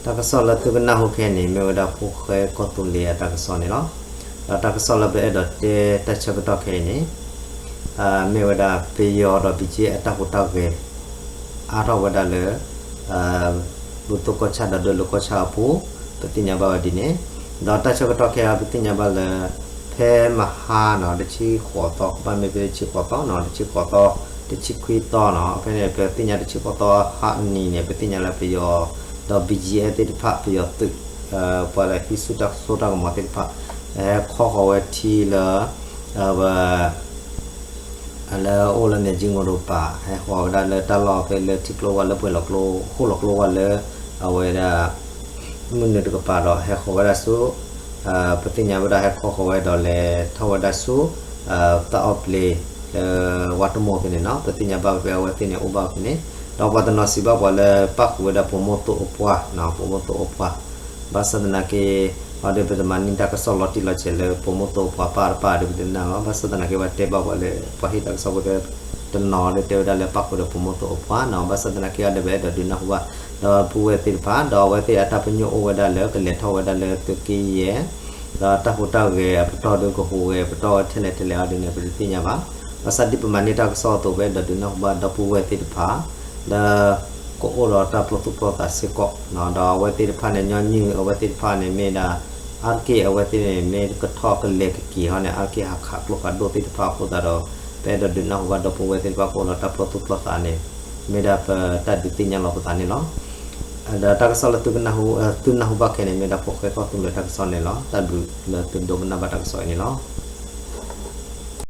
တၢ်ကစီၣ်လၢသုကနၢ်ဟူခဲအံၤန့ၣ် မ့ၢ်ဝဲဒၣ်ဖိၣ်ဃဲကီၢ်သူလ့ၤအတၢ်ကစီၣ်န့ၣ်လီၤ. ဒီးတၢ်ကစီၣ်လၢပအဲၣ်ဒိးတဲတၢ်ဆၢကတီၢ်ခဲအံၤန့ၣ် မ့ၢ်ဝဲဒၣ်ပယီၤဒီး ဘီကၠ့အတၢ်ဟူးတၢ်ဂဲၤ အါထီၣ်ဝဲဒၣ်လၢ ဘူၣ်သိကီၢ်ဆၣ်ဒီးဒွဲၣ်လိၤကီၢ်ဆၣ်အပူၤ ပသ့ၣ်ညါဘၣ်ဝဲဒ်န့ၣ်, ဒီးတၢ်ဆၢကတီၢ်ခဲအံၤပသ့ၣ်ညါဘၣ်လၢ ဖဲမဟါနီၤ တဆံဃိးသီ ကဘၣ်မ့ၢ်ဖဲတဆံဃိးသီနီၤ တဆံဃိးသီ တဆံခွံသီနီၤ ဖဲန့ၣ် ပသ့ၣ်ညါတဆံဃိးသီဟါအနံၤန့ၣ် ပသ့ၣ်ညါလၢပယီၤ ဒီး ဘီကၠ့သ့ၣ်တဖၣ် ပယီၤသုး ပှၤလၢဟံးဆူၣ်တၢ်စိတၢ်ကမီၤသ့ၣ်တဖၣ် ဟဲခီဃီၤဝဲထံလၢ လၢအိၣ်လၢမဲာ်ကၠံမိၢ်ဒိၣ်ပၤ ဟဲဃီၤဝဲဒၣ်လၢတၢ်လီၢ်ဖဲလၢထံကျိဝဲလၢပှဲၤလီၤကျိ ဃိၣ်လီၤကျိဝဲလၢ အဝဲဒၣ် မုၢ်နုာ်တကပၤဒီးဟဲဃီၤဝဲဒၣ်ဆူ ပသ့ၣ်ညါဝဲဒၣ်ဟဲခီဃီၤဝဲဒီးလဲၤထီၣ်ဝဲဒၣ်ဆူ တၢ်အီၣ်ပျ့ၤ လၢဝါတမိၢ်ဖဲန့ၣ်နီၤ ပသ့ၣ်ညါဘၣ်ဖဲအဝဲသ့ၣ်န့ၣ်အိၣ်ဘၣ်ဖဲန့ၣ် ဒီးပှၤတနီၤစံးဘၣ်ပှၤလၢပၣ်ဃုာ်ဝဲဒၣ်ပိာ်မုၣ်သိၣ်အပှၢ် ပိာ်မုၣ်သိၣ်အပှၢ် ဘၣ်ဆၣ်သနာ်က့ အဒီးပတမၤန့ၢ်တၢ်ကစီၣ်လီၤတံၢ်လီၤဆဲးလၢပိာ်မုၣ်သိၣ်အပှၢ်ပၢ်တပၢ်ဒီးပတနၢ်လီၤ ဘၣ်ဆၣ်သနာ်က့ပှၤတဲဘၣ်ပှၤလၢ ပှၤဟ့ၣ်တၢ်ကစီၣ်ဖိသ့ၣ် တနီၤဒီးတဲဝဲဒၣ်လၢပၣ်ဃုာ်ဒီးပိာ်မုၣ်သိၣ်အပှၢ်နီၤ ဘၣ်ဆၣ်သနာ်က့အဒီးပအဲၣ်ဒိးဒုးနၢ်ဟူဘၣ် ဒီပုၢ်ဝဲၢ်သ့ၣ်တဖၣ် ဒီးအဝဲသ့ၣ်အတၢ်ပညိၣ်အိၣ်ဝဲဒၣ်လၢကလဲၤထီၣ်ဝဲဒၣ်လၢသုးက့ယဲၢ် ဒီးတၢ်ဟူးတၢ်ဂဲၤအပတီၢ်ဒီးကဟူးဝဲပတီၢ်ဝဲထဲလဲၣ်ထဲလဲၣ်အီၤဒ်န့ၣ် ပတသ့ၣ်ညါဘၣ်. ဘၣ်ဆၣ်ဒ်ပမၤန့ၢ်တၢ်ကစီၣ်အသိး ပအဲၣ်ဒိးဒုးနၢ်ဟူဘၣ်ဒီပုၢ်ဝဲၢ်သ့ၣ်တဖၣ် လၢ ကအိၣ်ဒီးတၢ်ပျီသူၣ်ပျီသးစ့ၢ်ကီး ဒီးအဝဲသ့ၣ်တဖၣ်န့ၣ် ညီနုၢ်အဝဲသ့ၣ်တဖၣ်န့ၣ်မ့ၢ်ဒၣ် အါတက့ၢ်အဝဲသ့ၣ်န့ၣ် မ့ၢ်ကထီၣ်ကလဲၤကက့ၤဟီန့ၣ် အါတက့ၢ်ဟးခးကျိဖးဒိၣ်သ့ၣ်တဖၣ်အဃိသတးဒီး ပအဲၣ်ဒိးဒုးနၢ်ဟူဘၣ်ဒီပုၢ်ဝဲၢ်သ့ၣ်တဖၣ်ကအိၣ်ဒီးတၢ်ပျီသူၣ်ပျီသးန့ၣ် မ့ၢ်ဒၣ်ပတၢ်ဒုးသ့ၣ်ညါလီၤပသးန့ၣ်လီၤ. ဒီးတၢ်ကစီၣ်လၢသုကနၢ်ဟူ သုနၢ်ဟူဘၣ်ခဲအံၤန့ၣ် မ့ၢ်ဒၣ်ဖိၣ်ဃဲကီၢ်သူလ့ၤတၢ်ကစီၣ်န့ၣ်လီၤ. တၢ်ဘျုးလၢသုဒိကနၣ်ဘၣ်တၢ်ကစီၣ်အံၤန့ၣ်လီၤ.